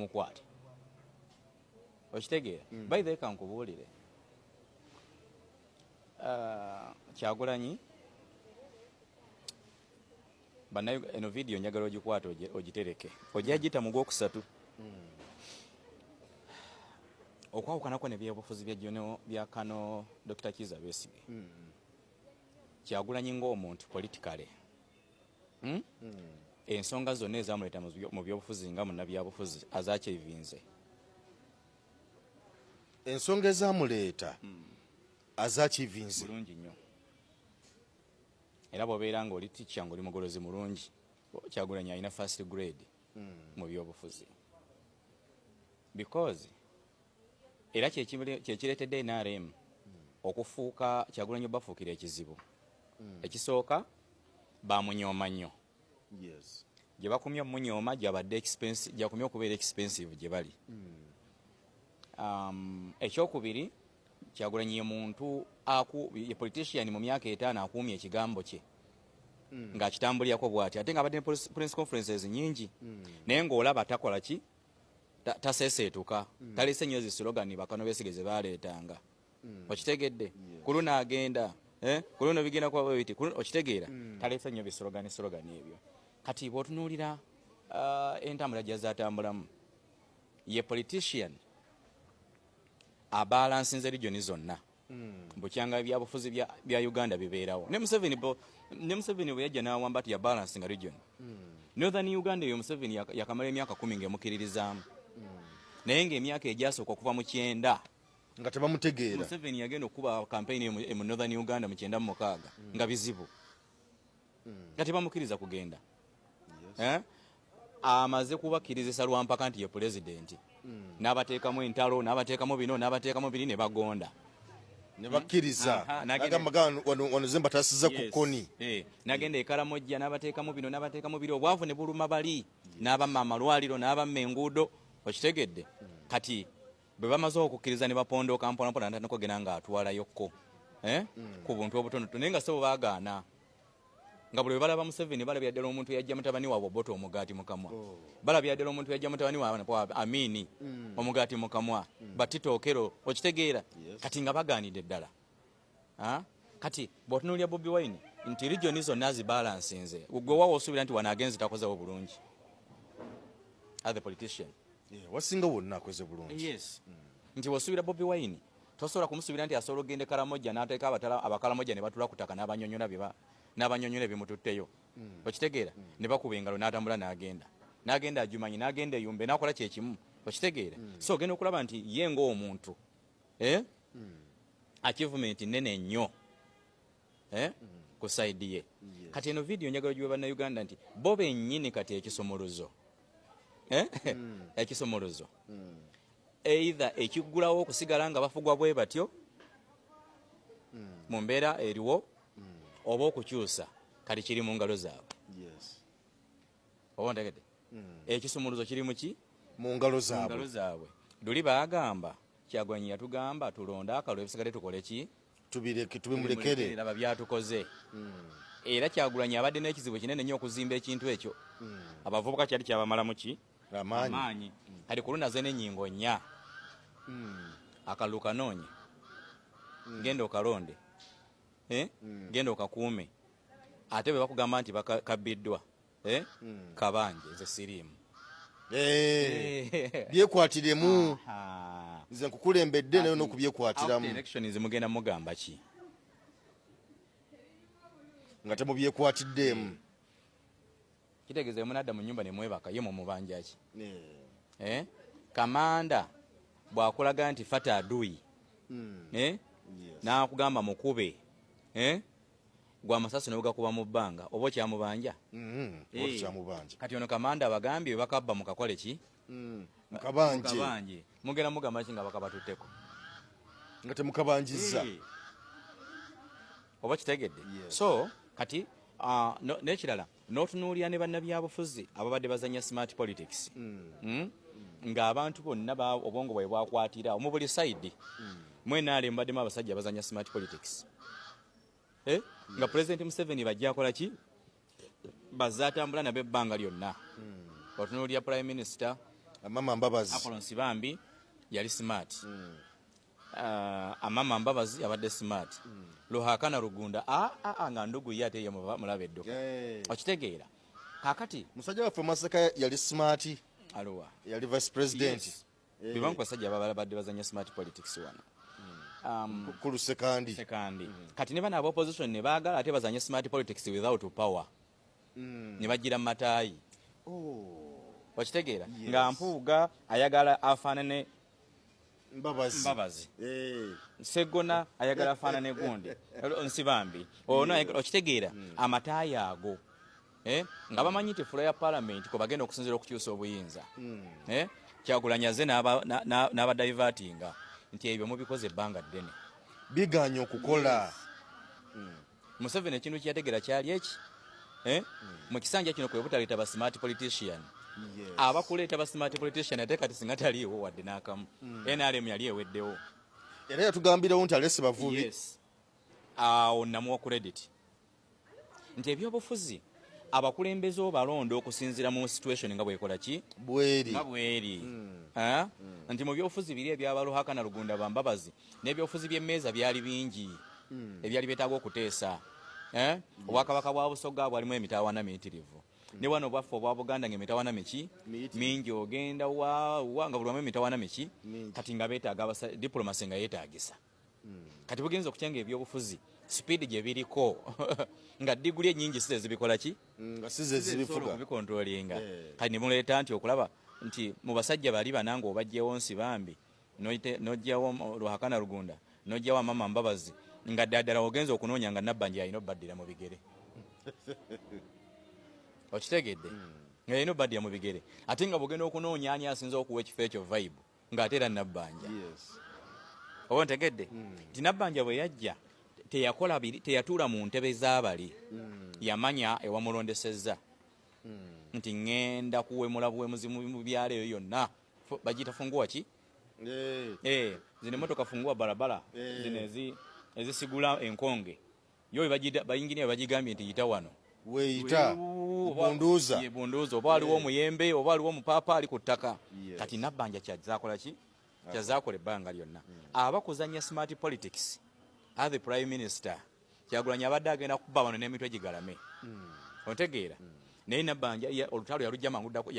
Bamukwate, okitegeera? By the way, kankubuulire, Kyagulanyi bannayo, eno video njagala ogikwate, ogitereke, ojja giyita mu gwokusatu. Okwawukanako nebyobufuzi bya Jono, bya kano Dr. Kiza Besigye, Kyagulanyi ng'omuntu politically, Ensonga zonna ezamuleeta mu byobufuzi nga munnabyabufuzi azakyevinze. Ensonga ezamuleeta azakivinze. Bulungi nnyo. Era bw'obeera ng'oli teacher, ng'oli mugolozi mulungi, Kyagulanyi alina first grade mu byobufuzi, because era kyekireetedde NRM okufuuka, Kyagulanyi obafuukira ekizibu. Ekisooka, bamunyooma nnyo. Gye bakumye omunyooma, gyabadde gyakumye okubeera expensive gye bali. Ekyokubiri, Kyagulanyi ye muntu ye politician mu myaka 5 akuumye ekigambo kye ng'akitambulirako bw'ati, ate ng'abadde ne press conferences nyingi, naye ng'olaba takola ki, taseeseetuka, talese nnyo zi slogan bakano Besigye ze baleetanga, okitegedde? Ku luno agenda, eh? Ku luno bigenda kuba bwe biti, okitegeera? Talese nnyo bi slogan slogan ebyo. Kati bw'otunuulira entambula gy'azatambulamu, ye politician abalansinze region zonna bukyanga ebyabufuzi bya Uganda bibeerawo. Ne Museveni ne Museveni bwe yajja n'awamba ti yabalansinga region. Northern Uganda eyo Museveni yakamala emyaka 10 ng'emukiririzaamu, naye ng'emyaka egyasooka okuva mu 90 nga tebamutegeera. Museveni yagenda okukuba campaign eyo mu Northern Uganda mu 96 nga bizibu, nga tebamukkiriza kugenda. Eh? Amaze kubakkirizisa lwampaka nti ye pulezidenti, n'abateekamu entalo, n'abateekamu bino, n'abateekamu biri, ne bagonda. Ne bakkiriza. Aha, agamba ga wano ze mbatasiza ku koni. Eh, n'agenda e Karamojja, n'abateekamu bino, n'abateekamu biri, obwavu ne buluma bali, n'abamma amalwaliro, n'abamma enguudo, okitegedde? Kati bwe bamaze okukkiriza ne bapondooka mpolampola, natandika okugenda ng'atwalayokko, eh? Ku buntu obutonotono, naye nga sebo baagaana, nga buli lwe balaba Museveni balabira ddala omuntu eyajja mutabani waabwe Obote omugaati mu kamwa, balabira ddala omuntu eyajja mutabani waabwe Amini omugaati mu kamwa, Batito Okello, okitegeera? Kati nga bagaanidde ddala. Ah? Kati bw'otunuulira Bobi Wine nti region zonna zibalansinze, gwe wawa osuubira nti wano agenze takozewo bulungi as the politician? Yeah, wasinga wonna akoze bulungi. Yes, nti wosuubira Bobi Wine, tosobola kumusuubira nti asobola okugenda e Karamoja n'ateeka Abakaramoja ne batula ku ttaka n'abanyonyola ebimututteyo, okitegeera? Ne bakuba engalo n'atambula n'agenda ajumanyi, n'agenda eyumbe n'akola kyekimu, okitegeera? So ogenda okulaba nti ye ng'omuntu, eh? Achievement nene nnyo, eh? Ku side ye. Kati eno video njagala ogiwe Bannayuganda nti bo bennyini kati ekisumuluzo, eh? Ekisumuluzo either ekiggulawo okusigala nga bafugwa bwe batyo mu mbeera eriwo oba okukyusa, kati kiri mu ngalo zaabwe. Oba ontegedde? Ekisumuluzo kiri mu ki? Mu ngalo mu zaabwe. Ngalo zaabwe. Luli baagamba, Kyagulanyi yatugamba tulonde akalulu, ebisigadde tukole ki? Tubireke, tubimulekere. Laba byatukoze. Era Kyagulanyi abadde n'ekizibu kinene nnyo okuzimba ekintu ekyo. Abavubuka kyali kyabamalamu ki? Amaanyi. Amaanyi. Kati ku lunaze n'ennyingo 4, akalulu kanoonye, genda okalonde, eh? Genda okakuume, ate bwe bakugamba nti kabbiddwa, eh? Kabanje, nze siriimu. Eh, byekwatiremu. Aha. Nze nkukulembedde, naye After n'okubyekwatiramu. elections mugenda mugamba ki? Nga temubyekwatiremu. Kitegeeza munadda mu nyumba ne mwebaka, ye mumubanja ki? Eh? Kamanda bw'akulaga nti fata adui, eh? N'akugamba mukube, eh? Gwa amasasi n'ogakuba mu bbanga, oba okyamubanja? Oba tukyamubanja. Kati ono kamanda abagambye bwe bakabba mukakole ki? Mukabanje. Mukabanje. Mugenda mugamba ki nga bakabatutteko? Nga temukabanjizza. Eh. Oba kitegedde? Yes. So kati no, n'ekirala n'otunuulira ne bannabyabufuzi ababadde bazanya smart politics, Ng'abantu bonna obwongo bwabwe bwakwatira mu buli side. Mu NRM baddemu abasajja abazanya smart politics, eh? Nga President Museveni bajja akola ki, bazze atambula nabo ebbanga lyonna. Otunuulira prime minister, Amama Mbabazi. Apollo Nsibambi yali smart. Amama Mbabazi abadde smart. Luhakana Rugunda nga ndugu ye ate ye mulaba edduka. Okitegeera? Kakati Musajja waffe Masaka yali smart. Aluwa? Yali vice president. Yes. Bebamu ku basajja babadde bazanya smart politics wano. Kulu Sekandi. Sekandi. Kati ne bano aba opposition ne baagala ate bazanye smart politics without power, ne bagira mataayi. Okitegeera? Yes. Nga Mpuuga ayagala afaanane Mbabazi. Mbabazi. Seggona ayagala afaanane gundi Nsibambi ono. Okitegeera? Amataayi ago, eh? Nga bamanyi nti floor ya parliament kwe bagenda okusinziira okukyusa obuyinza. Eh? Kyagulanyi azze n'abadivertinga nti ebyo mubikoze ebbanga ddene, biganye okukola. Museveni ekintu kyeyategeera kyali eki, eh? Mu kisanja kino kwe butaleeta ba smart politician. Abakuleeta ba smart politician, ate kati singa taliiwo wadde n'akamu, NRM yali eweddewo. Era yatugambirawo nti alese bavubi. Yes, awo namuwa credit nti ebyobufuzi abakulembeze obalonda okusinziira mu situation nga bwekola ki, bweri, nga bweri. Ah? Nti mu byobufuzi biri ebyabaluhaka na Rugunda, Bambabazi, n'ebyobufuzi by'emmeeza byali bingi ebyali byetaaga okuteesa. Eh? Obwakabaka bwa Busoga bwalimu emitawaana miyitirivu, ne wano obwaffe obwa Buganda nga emitawaana miki? Miyitirivu. Mingi. Ogenda wa nga buli wamu emitawaana miki? Mingi. Kati nga beetaaga diplomacy nga yeetaagisa. Kati bugenza okutya nga ebyobufuzi speed gye biriko, nga diguli ennyingi si zezibikola ki, Nga si ze zibifuga. Okubicontrollinga. Eh. Kati nemuleeta nti okulaba nti mu basajja bali bananga obajjewo Nsibambi, n'oggyawo Ruhakana Rugunda, n'oggyawo Amama Mbabazi, nga ddala ogenza okunoonya nga Nabbanja yalina obbaddira mu bigere. Okitegedde? Nga yalina obbaddira mu bigere, ate nga bwogenda okunoonya ani asinza okuwa ekifo ekyo vibe, ng'ate era Nabbanja. Oba ontegedde nti Nabbanja bwe yajja teyakola teyatuula mu ntebe z'abali. Yamanya ewamulondesezza nti ŋŋenda kuwemula buwemuzi mu byalo eyo yonna. Bagiyita fungua ki? Eh. Zino emotoka fungua barabara. Eh. Zino ezisigula enkonge yo bayinginiya bagigambye nti yita wano. Weeyita bunduuza. Ye, bunduuza, oba waliwo omuyembe oba waliwo omupaapa ali ku ttaka. Yes. Kati Nabbanja kyazakola ki, kyazakola ebbanga lyonna aba kuzanya smart politics. As the prime minister, Kyagulanyi abadde agenda kuba bano n'emitwe gigalame. Ontegeera? Naye Nabbanja olutalo yalujja mangu ddako.